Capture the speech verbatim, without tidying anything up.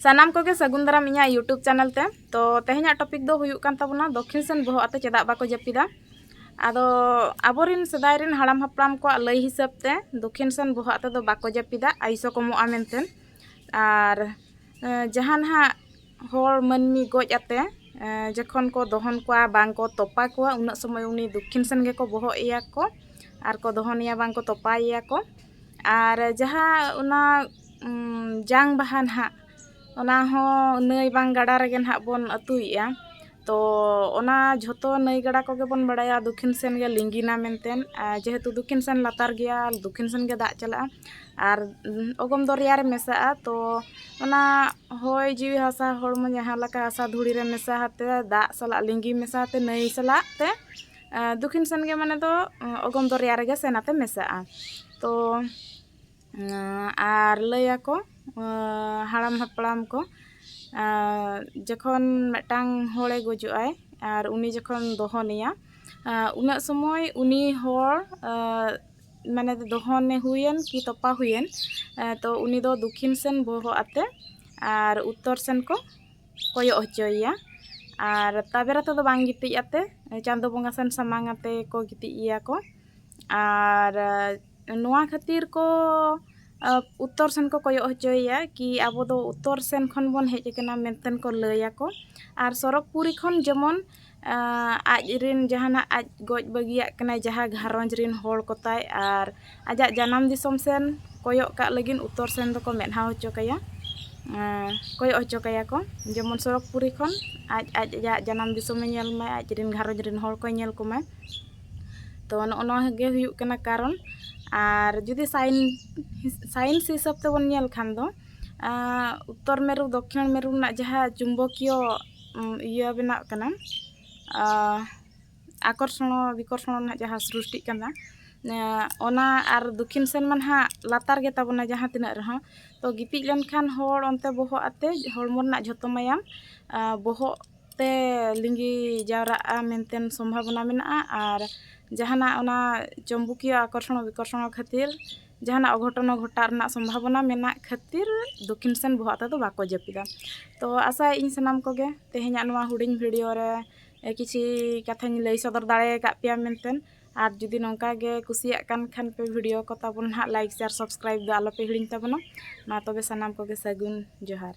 ᱥᱟᱱᱟᱢ ᱠᱚᱜᱮ ᱥᱟᱹᱜᱩᱱ ᱫᱟᱨᱟᱢ ᱤᱧᱟᱹᱜ YouTube ᱪᱮᱱᱮᱞ ᱛᱮ᱾ ᱛᱚ, ᱛᱮᱦᱮᱧᱟᱜ ᱴᱚᱯᱤᱠ ᱫᱚ ᱦᱩᱭᱩᱜ ᱠᱟᱱ ᱛᱟᱵᱚᱱᱟ ᱫᱚᱠᱠᱷᱤᱱ ᱥᱮᱱ ᱵᱚᱦᱚᱜ ᱟᱛᱮ ᱪᱮᱫᱟᱜ ᱵᱟᱠᱚ ᱡᱟᱹᱯᱤᱫᱟ᱾ ᱟᱫᱚ ᱟᱵᱚᱨᱮᱱ ᱥᱮᱫᱟᱭ ᱨᱮᱱ ᱦᱟᱲᱟᱢ ᱦᱟᱯᱲᱟᱢ ᱠᱚᱣᱟᱜ ᱞᱟᱹᱭ ᱦᱤᱥᱟᱹᱵ ᱛᱮ ᱫᱚᱠᱠᱷᱤᱱ ᱥᱮᱱ ᱵᱚᱦᱚᱜ ᱟᱛᱮ ᱫᱚ ᱵᱟᱠᱚ ᱡᱟᱹᱯᱤᱫᱟ, ᱟᱭᱩᱥ ᱠᱚᱢᱚᱜᱼᱟ ᱢᱮᱱᱛᱮ᱾ ᱟᱨ ᱮ, ᱡᱟᱦᱟᱸ ᱱᱟᱦᱟᱜ ᱦᱚᱲ ᱢᱟᱹᱱᱢᱤ ᱜᱚᱡ ᱟᱛᱮ, ᱮ, ᱡᱚᱠᱷᱚᱱ ᱠᱚ ᱫᱚᱦᱚᱱ ᱠᱚᱣᱟ, ᱵᱟᱝ ᱠᱚ ᱛᱚᱯᱟ ᱠᱚᱣᱟ, ᱩᱱᱟᱹᱜ ᱥᱚᱢᱚᱭ ᱩᱱᱤ ᱫᱚᱠᱠᱷᱤᱱ ᱥᱮᱱ ᱜᱮᱠᱚ ᱵᱚᱦᱚᱜ ᱮᱭᱟ ᱠᱚ ᱟᱨ ᱠᱚ ᱫᱚᱦᱚᱱᱮᱭᱟ, ᱵᱟᱝ ᱠᱚ ᱛᱚᱯᱟᱭᱮᱭᱟ ᱠᱚ᱾ ᱟᱨ ᱡᱟᱦᱟᱸ ᱚᱱᱟ, ᱩᱢ, ᱡᱟᱝ ᱵᱟᱦᱟ ᱱᱟᱦᱟᱜ, ᱚᱱᱟ ᱦᱚᱸ ᱱᱟᱹᱭ ᱵᱟᱝ ᱜᱟᱰᱟ ᱨᱮᱜᱮ ᱱᱟᱦᱟᱜ ᱵᱚᱱ ᱟᱹᱛᱩᱭᱮᱜᱼᱟ᱾ ᱛᱚ ᱚᱱᱟ ᱡᱷᱚᱛᱚ ᱱᱟᱹᱭ ᱜᱟᱰᱟ ᱠᱚᱜᱮ ᱵᱚᱱ ᱵᱟᱲᱟᱭᱟ ᱫᱚᱠᱠᱷᱤᱱ ᱥᱮᱱ ᱜᱮ ᱞᱤᱸᱜᱤᱱᱟ ᱢᱮᱱᱛᱮ᱾ ᱟᱨ ᱡᱮᱦᱮᱛᱩ ᱫᱚᱠᱠᱷᱤᱱ ᱥᱮᱱ ᱞᱟᱛᱟᱨ ᱜᱮᱭᱟ, ᱫᱚᱠᱠᱷᱤᱱ ᱥᱮᱱ ᱜᱮ ᱫᱟᱜ ᱪᱟᱞᱟᱜᱼᱟ ᱟᱨ, ᱩᱢ, ᱚᱜᱚᱢ ᱫᱚᱨᱭᱟ ᱨᱮ ᱢᱮᱥᱟᱜᱼᱟ᱾ ᱛᱚ ᱚᱱᱟ ᱦᱚᱭ ᱡᱤᱣᱤ ᱦᱟᱥᱟ ᱦᱚᱲᱢᱚ ᱡᱟᱦᱟᱸ ᱞᱮᱠᱟ ᱦᱟᱥᱟ ᱫᱷᱩᱲᱤ ᱨᱮ ᱢᱮᱥᱟ ᱟᱛᱮ, ᱫᱟᱜ ᱥᱟᱞᱟᱜ ᱞᱤᱸᱜᱤ ᱢᱮᱥᱟ ᱟᱛᱮ, ᱱᱟᱹᱭ ᱥᱟᱞᱟᱜ ᱛᱮ, ᱮ, ᱫᱚᱠᱠᱷᱤᱱ ᱥᱮᱱ ᱜᱮ ᱢᱟᱱᱮ ᱫᱚ, ᱮ, ᱚᱜᱚᱢ ᱫᱚᱨᱭᱟ ᱨᱮᱜᱮ ᱥᱮᱱ ᱟᱛᱮ ᱢᱮᱥᱟᱜᱼᱟ᱾ ᱛᱚ ᱟᱨ ᱞᱟᱹᱭᱟᱠᱚ, ᱟᱸ, ᱦᱟᱲᱟᱢ ᱦᱟᱯᱲᱟᱢ ᱠᱚ, ᱟᱸ, ᱡᱚᱠᱷᱚᱱ ᱢᱤᱫᱴᱟᱝ ᱦᱚᱲᱮ ᱜᱚᱡᱚᱜᱼᱟᱭ ᱟᱨ ᱩᱱᱤ ᱡᱚᱠᱷᱚᱱ ᱫᱚᱦᱚᱱᱮᱭᱟ, ᱟᱸ, ᱩᱱᱟᱹᱜ ᱥᱚᱢᱚᱭ ᱩᱱᱤ ᱦᱚᱲ, ᱟᱸ, ᱢᱟᱱᱮ ᱫᱚᱦᱚᱱᱮ ᱦᱩᱭᱮᱱ ᱠᱤ ᱛᱚᱯᱟ ᱦᱩᱭᱮᱱ, ᱟᱸ, ᱛᱚ ᱩᱱᱤ ᱫᱚ ᱫᱚᱠᱠᱷᱤᱱ ᱥᱮᱱ ᱵᱚᱦᱚᱜ ᱟᱛᱮ ᱟᱨ ᱩᱛᱛᱚᱨ ᱥᱮᱱ ᱠᱚ ᱠᱚᱭᱚᱜ ᱦᱚᱪᱚᱭᱮᱭᱟ᱾ ᱟᱨ ᱛᱟᱵᱮᱨ ᱟᱛᱮ ᱫᱚ ᱵᱟᱝ ᱜᱤᱛᱤᱡ ᱟᱛᱮ, ᱪᱟᱸᱫᱚ ᱵᱚᱸᱜᱟ ᱥᱮᱱ ᱥᱟᱢᱟᱝ ᱟᱛᱮ ᱠᱚ ᱜᱤᱛᱤᱡ ᱮᱭᱟ ᱠᱚ᱾ ᱟᱨ ᱱᱚᱣᱟ ᱠᱷᱟᱹᱛᱤᱨ ᱠᱚ, ᱟ, ᱩᱛᱛᱚᱨ ᱥᱮᱱ ᱠᱚ ᱠᱚᱭᱚᱜ ᱦᱚᱪᱚᱭᱮᱭᱟ ᱠᱤ ᱟᱵᱚ ᱫᱚ ᱩᱛᱛᱚᱨ ᱥᱮᱱ ᱠᱷᱚᱱ ᱵᱚᱱ ᱦᱮᱡ ᱟᱠᱟᱱᱟ ᱢᱮᱱᱛᱮ ᱠᱚ ᱞᱟᱹᱭᱟᱠᱚ᱾ ᱟᱨ ᱥᱚᱨᱚᱜᱽᱯᱩᱨᱤ ᱠᱷᱚᱱ ᱡᱮᱢᱚᱱ, ᱟ, ᱟᱡ ᱨᱮᱱ ᱡᱟᱦᱟᱱᱟᱜ ᱟᱡ ᱜᱚᱡ ᱵᱟᱹᱜᱤᱭᱟᱜ ᱠᱟᱱᱟᱭ ᱡᱟᱦᱟᱸ ᱜᱷᱟᱨᱚᱸᱡᱽ ᱨᱮᱱ ᱦᱚᱲ ᱠᱚ ᱛᱟᱭ, ᱟᱨ ᱟᱡᱟᱜ ᱡᱟᱱᱟᱢ ᱫᱤᱥᱚᱢ ᱥᱮᱱ ᱠᱚᱭᱚᱜ ᱠᱟᱜ ᱞᱟᱹᱜᱤᱫ ᱩᱛᱛᱚᱨ ᱥᱮᱱ ᱫᱚᱠᱚ ᱢᱮᱫᱦᱟ ᱦᱚᱪᱚ ᱠᱟᱭᱟ, ᱮᱸ, ᱠᱚᱭᱚᱜ ᱦᱚᱪᱚ ᱠᱟᱭᱟ ᱠᱚ᱾ ᱡᱮᱢᱚᱱ ᱥᱚᱨᱚᱜᱽᱯᱩᱨᱤ ᱠᱷᱚᱱ ᱟᱡ, ᱟᱡ, ᱟᱡᱟᱜ ᱡᱟᱱᱟᱢ ᱫᱤᱥᱚᱢᱮ ᱧᱮᱞ ᱢᱟᱭ, ᱟᱡ ᱨᱮᱱ ᱜᱷᱟᱨᱚᱸᱡᱽ ᱨᱮᱱ ᱦᱚᱲ ᱠᱚᱭ ᱧᱮᱞ ᱠᱚᱢᱟᱭ᱾ ᱛᱚ ᱱᱚᱜᱼᱚ ᱱᱚᱣᱟ ᱜᱮ ᱦᱩᱭᱩᱜ ᱠᱟᱱᱟ ᱠᱟᱨᱚᱱ᱾ ᱟᱨ ᱡᱩᱫᱤ ᱥᱟᱭᱤᱱ-, ᱥᱟᱭᱮᱱᱥ ᱦᱤᱥᱟᱹᱵ ᱛᱮᱵᱚᱱ ᱧᱮᱞ ᱠᱷᱟᱱ ᱫᱚ, ᱟᱸ, ᱩᱛᱛᱚᱨ ᱢᱮᱨᱩ ᱫᱚᱠᱠᱷᱤᱱ ᱢᱮᱨᱩ ᱨᱮᱱᱟᱜ ᱡᱟᱦᱟᱸ ᱪᱩᱢᱵᱚᱠᱤᱭᱚ, ᱩᱢ, ᱤᱭᱟᱹ ᱵᱮᱱᱟᱜ ᱠᱟᱱᱟ, ᱟᱸ, ᱟᱠᱚᱨᱥᱚᱬᱚ ᱵᱤᱠᱚᱨᱥᱚᱬᱚ ᱨᱮᱱᱟᱜ ᱡᱟᱦᱟᱸ ᱥᱨᱤᱥᱴᱤᱜ ᱠᱟᱱᱟ, ᱮᱸ, ᱚᱱᱟ ᱟᱨ ᱫᱚᱠᱠᱷᱤᱱ ᱥᱮᱱ ᱢᱟ ᱱᱟᱦᱟᱜ ᱞᱟᱛᱟᱨ ᱜᱮ ᱛᱟᱵᱚᱱᱟ ᱡᱟᱦᱟᱸ ᱛᱤᱱᱟᱹᱜ ᱨᱮᱦᱚᱸ᱾ ᱛᱚ ᱜᱤᱛᱤᱡ ᱞᱮᱱᱠᱷᱟᱱ ᱦᱚᱲ ᱚᱱᱛᱮ ᱵᱚᱦᱚᱜ ᱟᱛᱮ ᱦᱚᱲᱢᱚ ᱨᱮᱱᱟᱜ ᱡᱷᱚᱛᱚ ᱢᱟᱭᱟᱢ, ᱟᱸ, ᱵᱚᱦᱚᱜ ᱛᱮ ᱞᱤᱸᱜᱤ ᱡᱟᱣᱨᱟᱜᱼᱟ ᱢᱮᱱᱛᱮ ᱥᱚᱢᱵᱷᱟᱵᱚᱱᱟ ᱢᱮᱱᱟᱜᱼᱟ᱾ ᱟᱨ ᱡᱟᱦᱟᱱᱟᱜ ᱚᱱᱟ ᱪᱩᱢᱵᱚᱠᱤᱭᱚ ᱟᱠᱚᱨᱥᱚᱬ ᱵᱤᱠᱚᱨᱥᱚᱬ ᱠᱷᱟᱹᱛᱤᱨ ᱡᱟᱦᱟᱱᱟᱜ ᱚᱜᱷᱚᱴᱚᱱ ᱦᱚᱸ ᱜᱷᱚᱴᱟᱜ ᱨᱮᱱᱟᱜ ᱥᱚᱢᱵᱷᱟᱵᱚᱱᱟ ᱢᱮᱱᱟᱜ ᱠᱷᱟᱹᱛᱤᱨ ᱫᱚᱠᱷᱤᱱ ᱥᱮᱱ ᱵᱚᱦᱚᱜ ᱛᱮᱫᱚ ᱵᱟᱠᱚ ᱡᱟᱹᱯᱤᱫᱟ᱾ ᱛᱚ ᱟᱥᱟᱭᱮᱫ ᱟᱹᱧ ᱥᱟᱱᱟᱢ ᱠᱚᱜᱮ ᱛᱮᱦᱮᱧᱟᱜ ᱱᱚᱣᱟ ᱦᱩᱰᱤᱧ ᱵᱷᱤᱰᱤᱭᱳ ᱨᱮ ᱠᱤᱪᱷᱤ ᱠᱟᱛᱷᱟᱧ ᱞᱟᱹᱭ ᱥᱚᱫᱚᱨ ᱫᱟᱲᱮ ᱟᱠᱟᱫ ᱯᱮᱭᱟ ᱢᱮᱱᱛᱮ᱾ ᱟᱨ ᱡᱩᱫᱤ ᱱᱚᱝᱠᱟ ᱜᱮ ᱠᱩᱥᱤᱭᱟᱜ ᱠᱟᱱ ᱠᱷᱟᱱ ᱯᱮ ᱵᱷᱤᱰᱤᱭᱳ ᱠᱚ ᱛᱟᱵᱚᱱ ᱱᱟᱦᱟᱜ, ᱞᱟᱭᱤᱠ, ᱥᱮᱭᱟᱨ, ᱥᱟᱵᱥᱠᱨᱟᱭᱤᱵ ᱫᱚ ᱟᱞᱚᱯᱮ ᱦᱤᱲᱤᱧ ᱛᱟᱵᱚᱱᱟ᱾ ᱢᱟ ᱛᱚᱵᱮ ᱥᱟᱱᱟᱢ ᱠᱚᱜᱮ ᱥᱟᱹᱜᱩᱱ ᱡᱚᱦᱟᱨ᱾